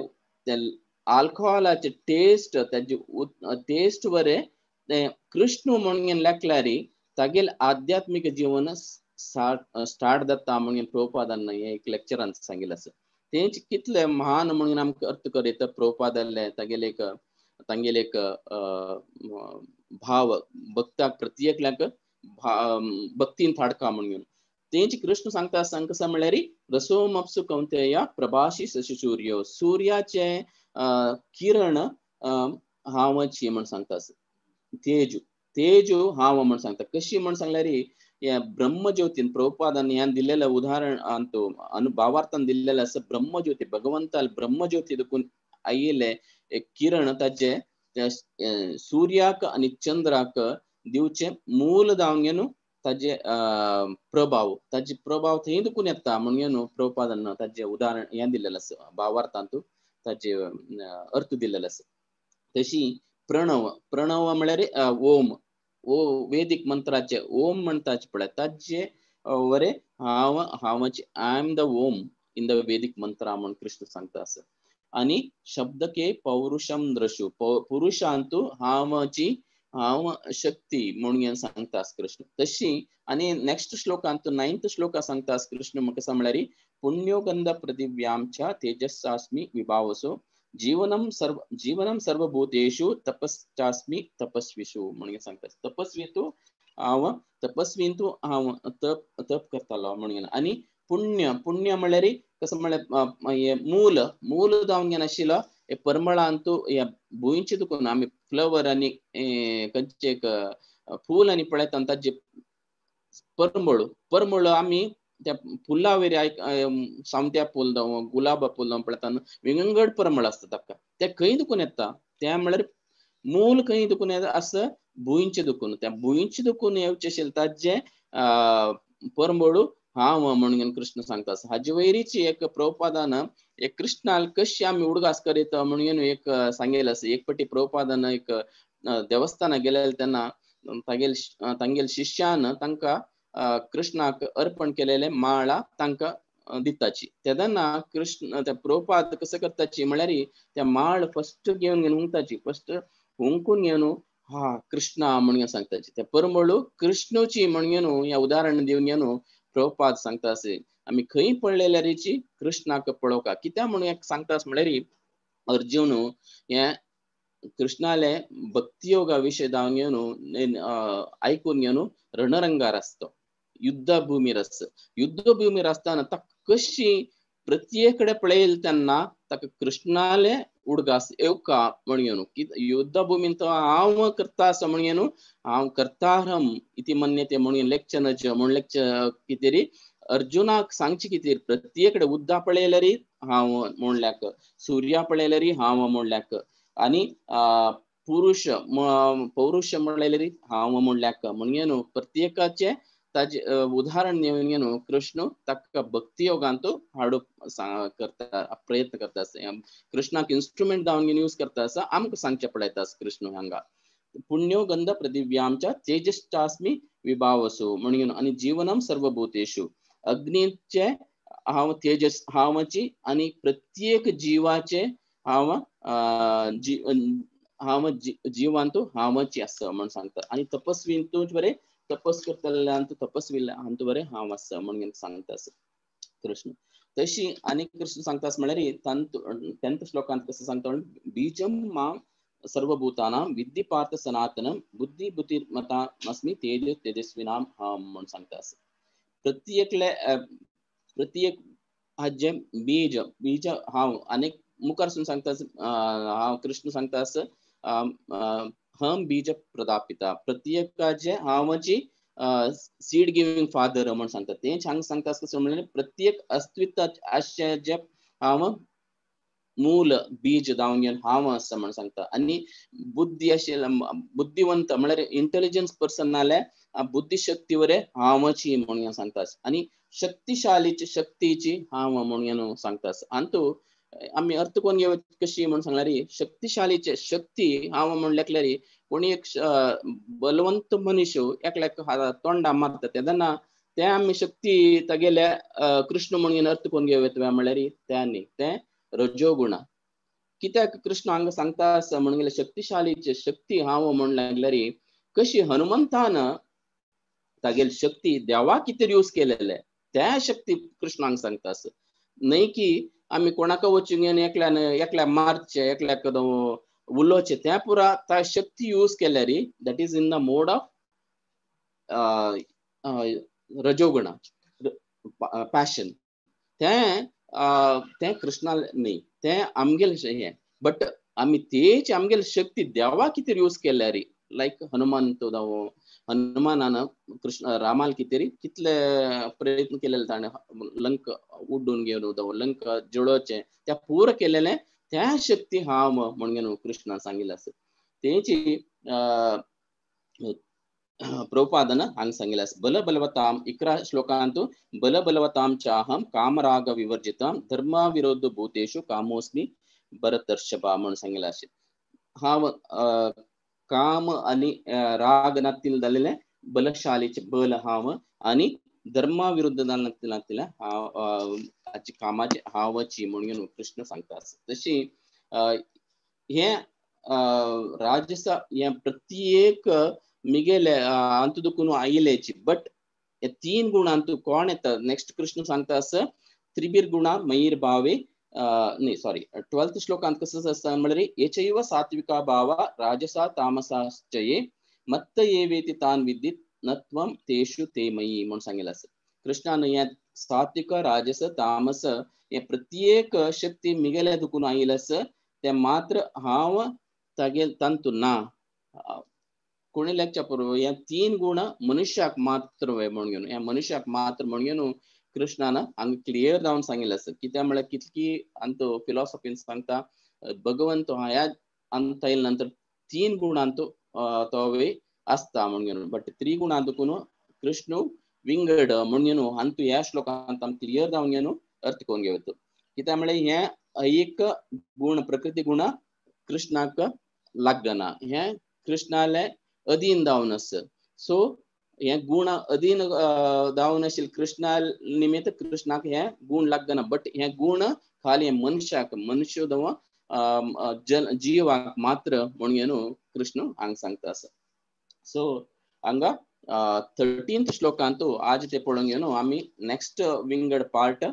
आल्कोहोलाचे टेस्ट ताजे टेस्ट बरे ते कृष्ण म्हणून लेखल्यार तागेले आध्यात्मीक जीवन स्टार्ट जाता म्हणून प्रभुपादान हे एक लेक्चरान सांगिल्लें आसा. तेंच कितले महान म्हणून आमकां अर्थ करता प्रभुपादाले तागेले एक तांगेले एक भाव भक्ताक प्रत्येकल्याक भक्तीन थाडका म्हणून. तेंच कृष्ण सांगता सांग कसं म्हळ्यार रसोमप्सु कौंतेय प्रभाषी शशिसूर्यो सूर्याचे किरण हांवची म्हण सांगता. तेजू तेजू हांव म्हण सांगता. कशी म्हण सांगल्यार ह्या ब्रह्मज्योतीन प्रभुपादान ह्यान दिल्लेलें उदाहरण अंतू भावार्थान दिल्लेलें आसा. ब्रह्मज्योती भगवंताल ब्रह्मज्योती देखून आयिल्ले एक किरण ताजे सूर्याक आनी चंद्राक दिवचे मूल जावन न्हू ताजे प्रभाव ताजे प्रभाव थंय दुखून येता म्हणून न्हू प्रभुपादान ताजे उदाहरण हें दिल्लेलें आसा. भावार्थांतू ताजे अर्थ दिल्लेलो आसा. तशी प्रणव प्रणव म्हळ्यार ओम ओ वेदीक मंत्राचे ओम म्हणटाचे पळय ताजे वरे हांव हांवची I am the Om in the Vedic mantra म्हणून कृष्ण सांगता आसा. आनी शब्दके पौरुषम द्रशु पुरुषांतू हांवची हांव शक्ती म्हणून सांगता कृष्ण. तशी आनी नेक्स्ट श्लोकांत 9th श्लोका सांगता कृष्ण कसं म्हळ्यार पुण्योगंध पृथिव्यामच्या तेजस्सास्मि विभावसो जीवनम सर्व जीवनम सर्वभूतेषु तपश्चास्मि तपस्विषु म्हणून सांगता. तपस्वी तू हांव तपस्वींतू हांव तप तप करतालो म्हणून. आनी पुण्य पुण्य म्हळ्यार कसं म्हळ्यार मूल मूल जावन घेवन आशिल्लो हे परमळांतू ह्या भुंयचे दुखून आमी फ्लवर आनी खंयचे एक फूल आनी पळयता ताजे परमळ परमळ आमी त्या फुलां वयर सामत्या फूल जावं गुलाबा फूल जावं पळयता विंगड परमळ आसता ताका ते खंय दुखून येता ते म्हळ्यार मूल खंय दुखून येता आसा भुंयचे दुखून. त्या भुंयचे दुखून येवचें आशिल्लें ताजें परमळ हांव म्हणून कृष्ण सांगता. हाजे वयरीची एक प्रभुपादान एक कृष्णाल कशी आमी उडगास करीत म्हणून एक सांगिल्लें आसा. एक पटी प्रभुपादान एक देवस्थानाक गेलेले तेन्ना तांगेल शिष्यान तांकां कृष्णाक अर्पण केलेले माळा तांकां दिताची. तेन्ना कृष्ण त्या प्रभुपाद कसं करताची म्हळ्यार त्या माळ फस्ट घेवन घेवन हुंकताची, फस्ट हुंकून घेवन हा कृष्णा म्हणून सांगताची. त्या परमळू कृष्णची म्हणून घेवन ह्या उदाहरण दिवन घेवन प्रभुपाद सांगता असे आमी खंय पळयल्यारीची कृष्णाक पळोवका. कित्याक म्हणून सांगता म्हळ्यार अर्जुन हे कृष्णाले भक्तियोगा विशय जावन घेवन आयकून घेवन रणरंगार आसतो, युद्धभूमीर आसता. युद्धभूमीर आसतना ताका कशी प्रत्येकडे पळयल तेन्ना ताका कृष्णाले उडगास येवका म्हणून घेवन युद्धभूमीन तो हांव करता आसा म्हणून घेवन हांव करतारहम इति मन्यते म्हणून लेक्चर नज म्हणून लेक्चर कितें अर्जुनाक सांगची कितें प्रत्येकडे उद्दा पळयल्यारी हांव म्हणल्याक, सुर्या पळयल्यारी हांव म्हणल्याक, आनी पुरुष पौरुष म्हणल्यारी हांव म्हणल्याक म्हणून प्रत्येकाचे ताजे उदाहरण घेवन घेवन कृष्ण ताका भक्ती योगांत हाडूंक करता, प्रयत्न करता. कृष्णाक इन्स्ट्रुमेंट जावन घेवन यूज करता आसा, आमकां सांगचें पळयता कृष्ण हांगा. पुण्यो गंध पृथिव्यांच्या तेजश्चास्मी विभावसु म्हणून आनी जीवनम सर्वभूतेषु अग्नीचे हांव तेजस हांवची आनी प्रत्येक जिवाचे हांव हांव जिवांतू हांवची आसा म्हण सांगता. आनी तपस्वींतू बरें तपस करतल्यांतू तपस्वी हांतू बरें हांव आसा म्हणून सांगता आसा कृष्ण. तशी आनी कृष्ण सांगता म्हळ्यार तांतू 10th श्लोकांत कसं सांगता, बीजम मां सर्वभूतानां विद्धि पार्थ सनातनम बुद्धी बुद्धिमतामस्मि तेज तेजस्विनाम हांव म्हूण सांगता आसा. प्रत्येकले प्रत्येक हाजें बीज बीज हांव आनी मुखार सांगता हांव कृष्ण सांगता आसा हम बीज प्रदापिता प्रत्येकाचे हांवची सीड गिविंग फादर म्हूण सांगता. तेंच हांगा सांगता आसता म्हणल्यार प्रत्येक अस्तित्व आशें हांव मूल बीज जावन घेवन हांव आसा म्हूण सांगता. आनी बुद्धी आशिल्ल्या बुद्धिवंत म्हळ्यार इंटेलिजन्स पर्सन नाल्यार बुद्धिशक्ती वरे हांवची म्हणून सांगता. आनी शक्तिशालीची शक्तीची हांव म्हणून सांगता. आनी आमी अर्थ कोण घेवप कशी म्हूण सांगल्यार शक्तिशालीचे शक्ती हांव म्हण लेखल्यार कोणी एक बलवंत मनीस एकल्याक तोंडा मारता तेन्ना ते आमी शक्ती तागेल्या कृष्ण म्हणून अर्थ कोण घेवप म्हणल्यार ते न्ही, ते रजोगुणा. कित्याक कृष्ण हांगा सांगता आसा म्हणून गेल्यार शक्तिशालीचे शक्ती हांव म्हण लागल्यार कशी हनुमंतान तागेली शक्ती देवा कितें यूज केलेले त्या शक्ती कृष्ण हांगा सांगता आसा. न्हय की आमी कोणाक वचून घेवन एकल्यान एकल्याक मारचे एकल्याक उलोवचें त्या पुरा त्या शक्ती यूज केल्यार that is in the mode of रजोगुणा passion. तें तें कृष्णा न्ही, तें आमगेलें हें. बट आमी तेच आमगेली शक्ती देवा कितें यूज केल्यार लायक हनुमंत जावं हनुमानान कृष्ण रामाल कितें कितले प्रयत्न केलेले ताणें लंक उड्डून घेवन जावं लंक जळोवचें त्या पूर केलेलें त्या शक्ती हांव म्हणून घेवन कृष्णान सांगिल्लें आसा. तेची प्रभुपादान हांगा सांगिल्लें आसा बल बलवताम 11 श्लोकांत बल बलवताम चाहम कामराग विवर्जिताम धर्माविरोध भूतेषु कामोस्मी भरतर्षभा म्हणून सांगिल्लें आसा. हांव काम आनी राग नातील जालेलें बलशालीचे बल हांव आनी धर्माविरुद्ध नातील हांव कामाचे हांवची म्हणून कृष्ण सांगता आसा. तशी हें राजसा हें प्रत्येक मिगेले अंतु दुखून आयिलेची बट हे 3 गुणांतु कोण येता नेक्स्ट कृष्ण सांगता आसा त्रिबीर गुणा मयीर भावे न्ही सॉरी 12th श्लोकांत कसं आसता म्हणल्यार येचैव सात्विका भावा राजसा तामसाश्चये मत्त एवेति तान विद्धित नत्वं तेषु ते मयी म्हणून सांगिल्लें आसा. कृष्णान हें सात्विक राजस तामस हे प्रत्येक शक्ती मिगेले दुखून आयिल्लें आसा तें मात्र हांव तागेल तांतू ना. कोणी लेखच्या पूर्व ह्या 3 गुण मनुष्याक मात्र म्हणून घेवन ह्या मनुष्याक मात्र म्हणून घेवन कृष्णान हांगा क्लियर जावन सांगिल्लें आसा. कित्याक म्हळ्यार कितकी अंत फिलॉसॉफीन सांगता भगवंत ह्या अंत आयले नंतर 3 गुणांत तो वे आसता म्हणून घेवन बट त्रिगुणांत दुखून कृष्ण विंगड म्हणून घेवन हांतू ह्या श्लोकांत आमी क्लियर जावन घेवन अर्थ करून घेवता. कित्याक म्हळ्यार हें एक गुण प्रकृती गुण कृष्णाक लागना, हें कृष्णाले अधीन जावन आसा. सो हे गुण अधीन जावन आशिल्ले कृष्णा निमित्त कृष्णाक हे गुण लागना, बट हे गुण खाली मनशाक, मनुष्य जन जीवाक मात्र म्हणून कृष्ण हांगा सांगता आसा. सो हांगा 13th श्लोकांतू आज ते पळोवंक न्हू आमी नेक्स्ट विंगड पार्ट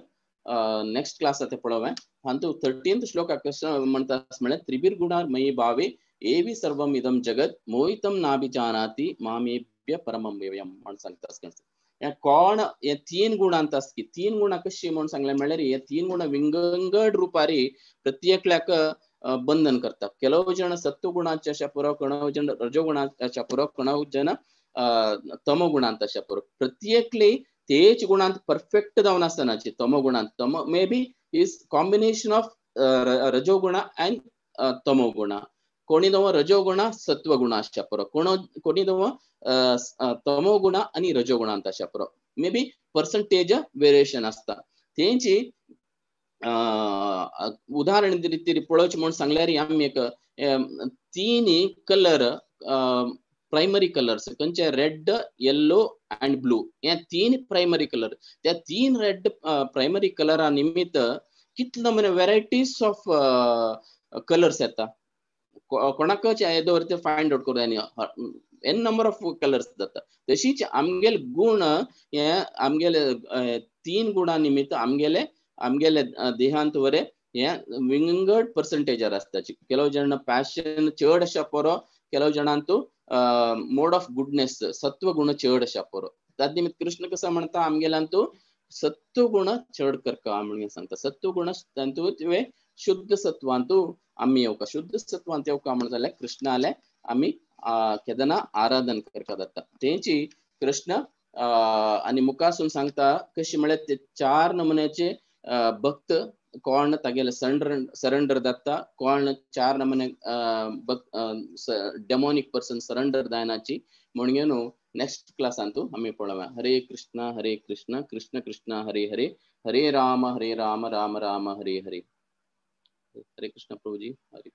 नेक्स्ट क्लास ते पळोवया. हांतू 13th श्लोकाक कशें म्हणटा म्हळ्यार त्रिभिर्गुणार मयि भावे एवी सर्वम इदं जगत मोहितं नाभिजानाति मामेभ्य परमं व्ययं म्हण सांगता आसा. हे कोण हे तीन गुणांत आसा की तीन गुणां कशी म्हण सांगलें म्हळ्यार हे तीन गुणां विंगड रुपारी प्रत्येकल्याक बंधन करता. ಕೆಲವು ಜನ ಸತ್ವಗುಣಾಚ ಶಪುರ, ಕೆಲವು ಜನ ರಜೋಗುಣಾಚ ಶಪುರ, ಕೆಲವು ಜನ ತಮೋಗುಣಾಂತ ಶಪುರ. ಪ್ರತ್ಯೇಕಲಿ तेच गुणांत परफेक्ट जावन आसनाची तमोगुणांत, तमो may be is combination of रजोगुण अँड तमोगुण. कोणी दवो रजोगुण सत्वगुण आसच्या पुरो, कोणी दवो तमोगुण आनी रजोगुणांत आसच्या पुरो, मे बी पर्संटेज वेरिएशन आसता. तेंची उदाहरण तरी पळोवचें म्हूण सांगल्यार आमी एक तीन कलर प्रायमरी कलर्स खंयचे रेड, येल्लो अँड ब्लू, हे तीन प्रायमरी कलर. त्या तीन रेड प्रायमरी कलरा निमित्त कितले म्हणजे वेरायटीज ऑफ कलर्स येता. कोणाकच येदो ते फायंड आउट करूं एन नंबर ऑफ कलर्स जाता. तशीच आमगेले गुण हे आमगेले तीन गुणा निमित्त आमगेले आमगेले देहांत वरे हे विंगड पर्संटेजार आसता. ಕೆಲವು ಜನ ಪ್ಯಾಷನ್ चड आसा परो, ಕೆಲವು जणांतू मोड ऑफ गुडनेस सत्वगुण चड आसा परो. त्यात निमित्त कृष्ण कसं म्हणता आमगेल्यांतू सत्वगुण चड करका म्हणून सांगता. सत्वगुण तांतू शुद्ध सत्वांतू आमी येवका, शुद्ध सत्वांत येवका म्हण जाल्यार कृष्णाले आमी केदना आराधन करका जाता. तेंची कृष्ण आनी मुखासून सांगता कशी म्हळ्यार ते चार नमुन्याचे भक्त कोण तागेले सरेंडर जाता, कोण चार नमुने डेमोनिक पर्सन सरेंडर जायनाची म्हणून न्हू नेक्स्ट क्लासांतू आमी पळोवया. हरे कृष्ण हरे कृष्ण कृष्ण कृष्ण हरे हरे, हरे राम हरे राम राम राम हरे हरे. हरे कृष्ण प्रभुजी. हरे.